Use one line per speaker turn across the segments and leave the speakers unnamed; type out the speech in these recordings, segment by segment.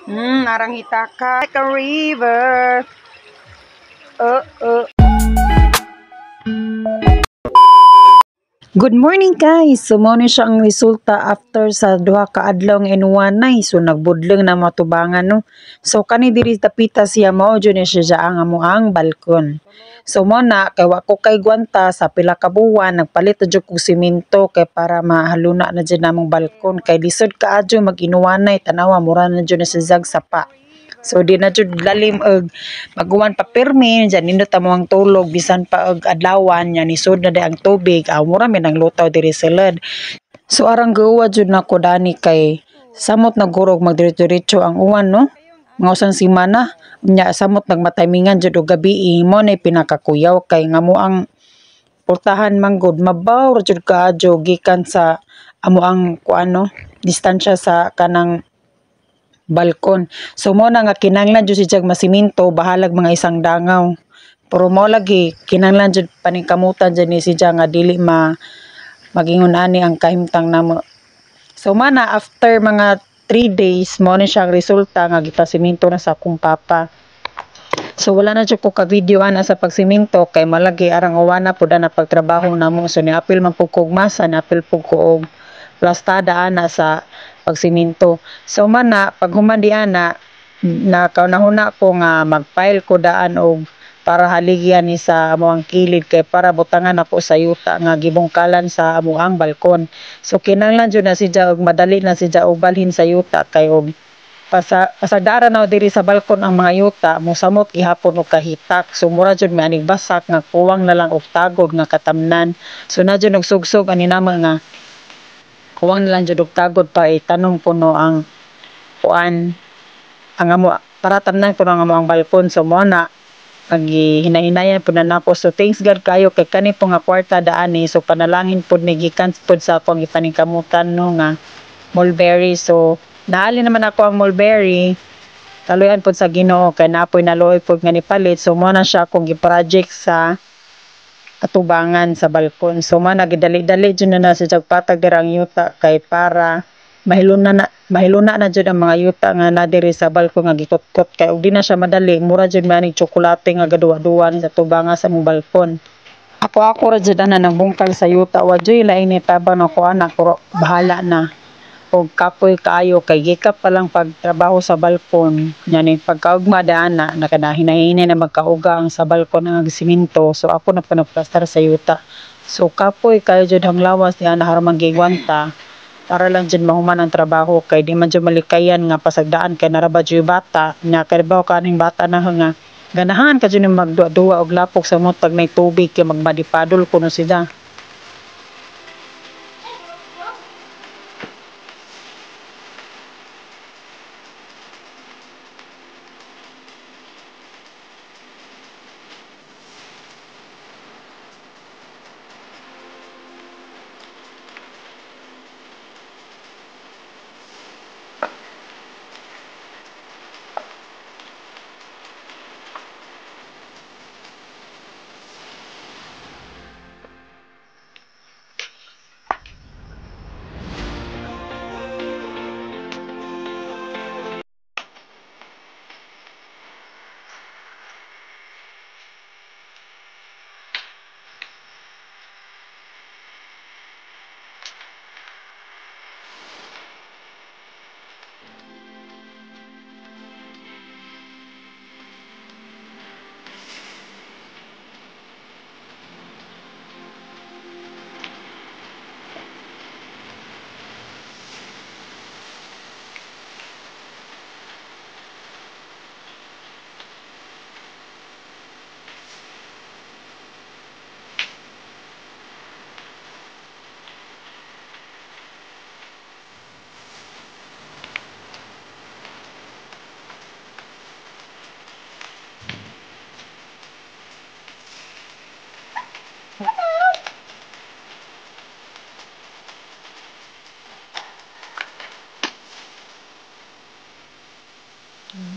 Arang hitaka. Like a river. Oh. Good morning, guys! So mao ni siya ang resulta after sa duha ka adlaw nga inuwanay. So nagbudlong na matubangan, no. So kani diri tapita siya, mao jud ni siya ang amoang balkon. So mo na kay wa ko kay gwanta sa pila ka buwan, nagpalit na jud kog simento kay para mahaluna na jud namong balkon kay lisod kaayo mag-inuwanay, tanawa, mura na jud na siya zag sapa. So di na jud lalim og maguwan pa pirmi diyan, nindot amo ang tulog bisan pa og adlawan nya nisud na di ang tubig, mura mi nang lutaw diri sa led. So arang gawa jud nako dani kay samot nagurog magdiretso-diretso ang uwan, no. Mga usang semana nya samot nagmataymingan jud og gabi, mo nay pinakakuyaw kay nga mo ang pultahan manggod mabaw ra jud kaayo gikan sa amo ang kuano distansya sa kanang balkon. So mo na nga kinahanglan jud siya masiminto bahalag mga isang dangaw. Pero mo lagi kinahanglan jud paningkamutan jud ni siya nga dili ma magingon ani ang kahimtang namo. So mana after mga 3 days mo ni siya ang resulta nga gipasiminto na sa akong papa. So wala na jud ko ka video ana sa pagsiminto kay malagi arang uwana pud ana pagtrabaho namo. So niapil man pud kog masa, niapil pud ko og plastada ana sa pagsiminto. So mana paghuman di ana nakaunahuna ko nga mag-file ko daan og para haligyan ni sa amoang kilid kay para butangan ako sa yuta nga gibungkalan sa amoang balkon. So kinahanglan jud na siya og madali na siya og balhin sa yuta kay og pasagdara na diri sa balkon ang mga yuta mosamot gihapon og kahitak. So mura jud may anig basak nga kuwang na lang og tagod nga katamnan. So na jud nagsugsog ani namo nga kuwang na lang jud og tagod pa itanom kuno ang kuan ang amo para tamnan kuno ang amo ang balkon. So mo na naghihinay-hinayan pud na nako. So thanks God kayo kay kani po nga kwarta daan ni. So panalangin pud ni gikan pud sa akong gipaningkamutan, no, nga mulberry. So naali naman ako ang mulberry, kaluyan pud sa Ginoo kay napoy naluoy pud nga nipalit. So mo na siya akong gi-project sa atubangan sa balkon. So man nagidali-dali jud na siya patag dira ang yuta kay para mahiluna na jud ang mga yuta nga na diri sa balkon nga gikutkot kay og di na siya madali mura jud man ning tsokolate nga gaduwa-duwa ni sa tubangan sa mong balkon. Ako ra jud ana nagbungkal sa yuta, wa juy lain ni tabang nako ana, pero bahala na. Og kapoy kaayo kay gikap pa lang pagtrabaho sa balkon nya ni pagkaugma daan na nakanahinay na magkauga ang sa balkon ang siminto. So ako na panagplastar sa yuta. So kapoy kayo jud ang lawas ni ana haramang gigwanta para lang jud mahuman ang trabaho kay di man jud malikayan nga pasagdaan kay naraba jud bata nya kay bawo kaning bata na nga ganahan ka jud magduwa-duwa og lapok sa motag nay tubig kay magmadipadol kuno sila.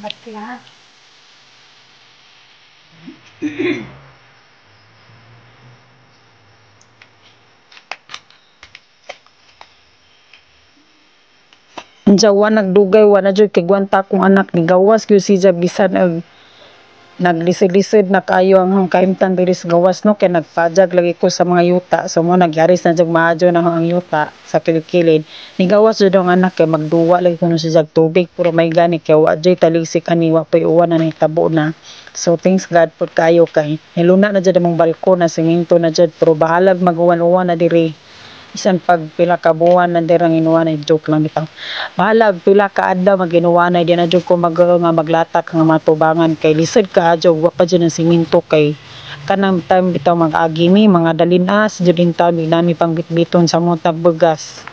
Bakla.
Unya wa nagdugay, wa na jud kigwanta akong anak, nigawas gyud siya bisan og naglisod-lisod na kaayo ang kahimtang diri sa gawas, no, kay nagpajag lagi ko sa mga yuta. So mo nagyaris na jud maayo na ang yuta sa kilid-kilid. Nigawas jud ang anak kay magduwa lagi kuno siya tubig, pero may gani kay wa jud talisik ani, wa pay uwan na nahitabo na. So thanks God pud kaayo kay niluna na jud among balkon na semento na jud, pero bahalag mag-uwan-uwan na diri bisan pag pila ka buwan na diri ang inuwanay. Joke lang bitaw. Bahalag pila ka adlaw mag-inuwanay, di na jud ko mag nga maglatak nga mga tubangan kay lisod kaayo, wa pa jud ang semento, kay kanang time bitaw mag-agi mi mga dalinas jud in town, nami pang bitbiton sa among bugas.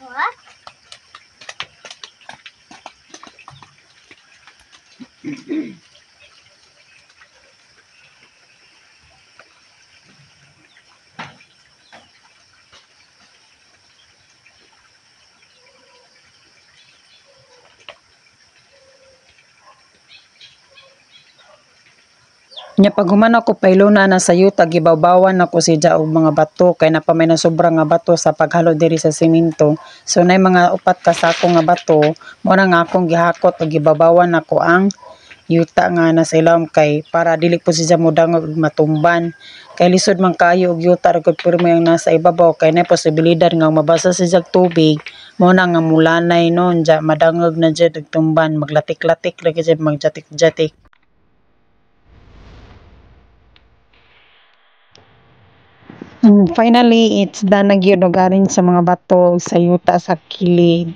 What?
Nya pag human ako pailuna na sa yuta, gibawbawan nako siya og mga bato kay napa may nasobra nga bato sa paghalo diri sa semento. So nay mga upat ka sako nga bato, mao na nga akong gihakot og gibabawan nako ang yuta nga nasa ilawom kay para dili po siya modangog ug matumban. Kay lisod man kaayo og yuta ra gud pirmi ang nasa ibabaw kay nay posibilidad nga mabasa siya og tubig, mao na nga mulanay no, nya madangog na jud og tumban, maglatik-latik lagi jud, magjatik-jatik. Finally, it's done na gyud og aring sa mga bato sa yuta sa kilid.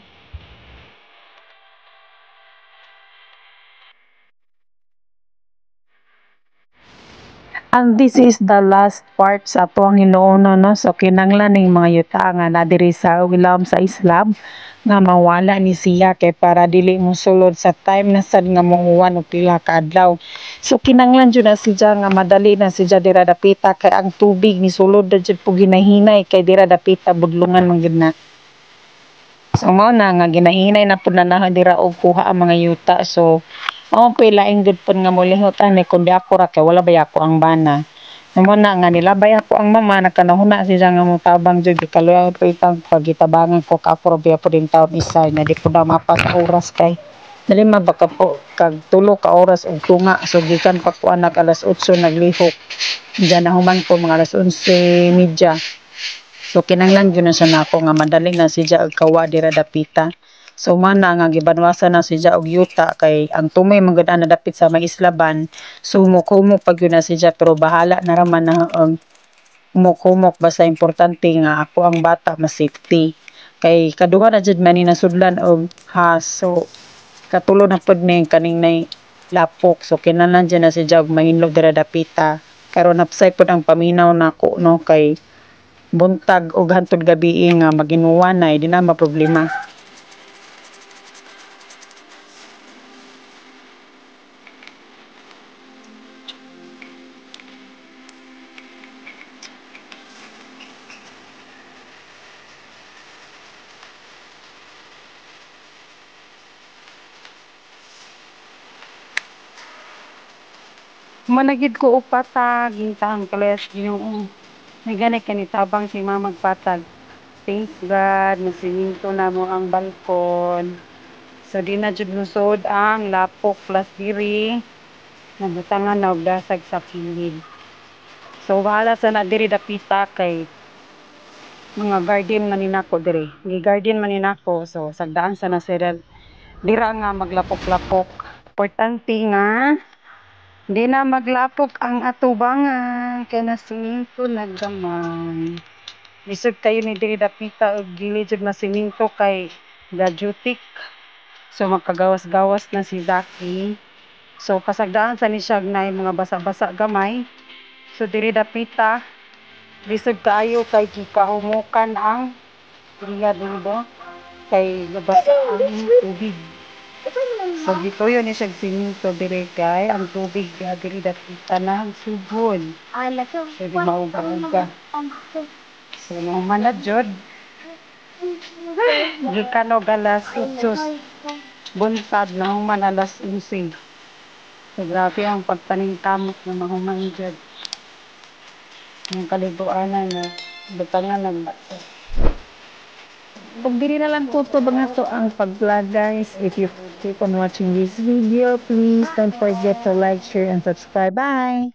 And this is the last part sa atoang hinuonon, no? So kinanglan ning mga yuta nga naa diri sa ilawom sa slab nga mawala ni siya kay para dili mosulod sa time na sad nga mohuwan og pila ka adlaw. So kinanglan jud na siya nga madali na siya dira dapita kay ang tubig ni sulod na jud pug hinahinay kay dira dapita budlungan man gyud na. So mao na nga ginahinay na pud na nahon dira og kuha ang mga yuta. So mao po'y laing gud pud nga molihot ani kundi ako ra kay wala bay ako ang bana. Mao na nga nilabay ako ang mama, nagkanahuna siya nga motabang jud, gikaluoy pa itang pagitabangan ko ka ako ra biya pud taon isa na di pud na mapa sa oras kay dali man ba ka po kag tulo ka oras og tunga. So gikan pa ko anak alas 8 naglihok, diyan nahuman ko mga alas 11:30. So kinahanglan gyud na siya nako nga madali na siya og kawa dira dapita. So mana nga gibanwasan na siya og yuta kay ang tumoy man gud ana dapit sa may islaban. So humok-humok pa gyud na siya pero bahala na ra man na og humok-humok, basta importante nga ako ang bata mas safety. Kay kaduha na jud man ni nasudlan og has. So katulo na pud ni kaning nay lapok. So kinahanglan jud na siya og mahinlo dira dapita. Karon hapsay pud ang paminaw nako no kay buntag og hantod gabii nga maginuwanay di na maproblema. Managid ko og patag, gintahang kalayas Ginoo. May gani kani tabang si mama magpatag. Thank God, nasiminto na mo ang balkon. So di na jud lusod ang lapok plus diri nabutangan na og dasag sa kilid. So bahala sa na diri dapita kay mga garden man ni nako diri. Gi-garden man ni nako, so sagdaan sa na sila dira nga maglapok-lapok. Importante nga di na maglapok ang atubangan kay nasiminto na gamay. Lisod kayo ni diri dapita og dili jud masiminto kay gajutik. So magkagawas-gawas na si Zaki. So kasagdaan sa ni siya naay mga basa-basa gamay. So diri dapita lisod kaayo kay gikahumukan ang iya dulo kay nabasa ang tubig. So gituyo ni siya siminto diri kay ang tubig diri dapita na ang sugod. So di mauga-uga. So mahuman na jud. Gikan og alas 8 buntag nahuman alas 11. So grabe ang pagpaningkamot na mahuman jud. Ang kalibuanan na butangan ng bato. Ug diri na lang tutob ang ato ang pag-vlog, guys. If you keep on watching this video, please don't forget to like, share, and subscribe. Bye!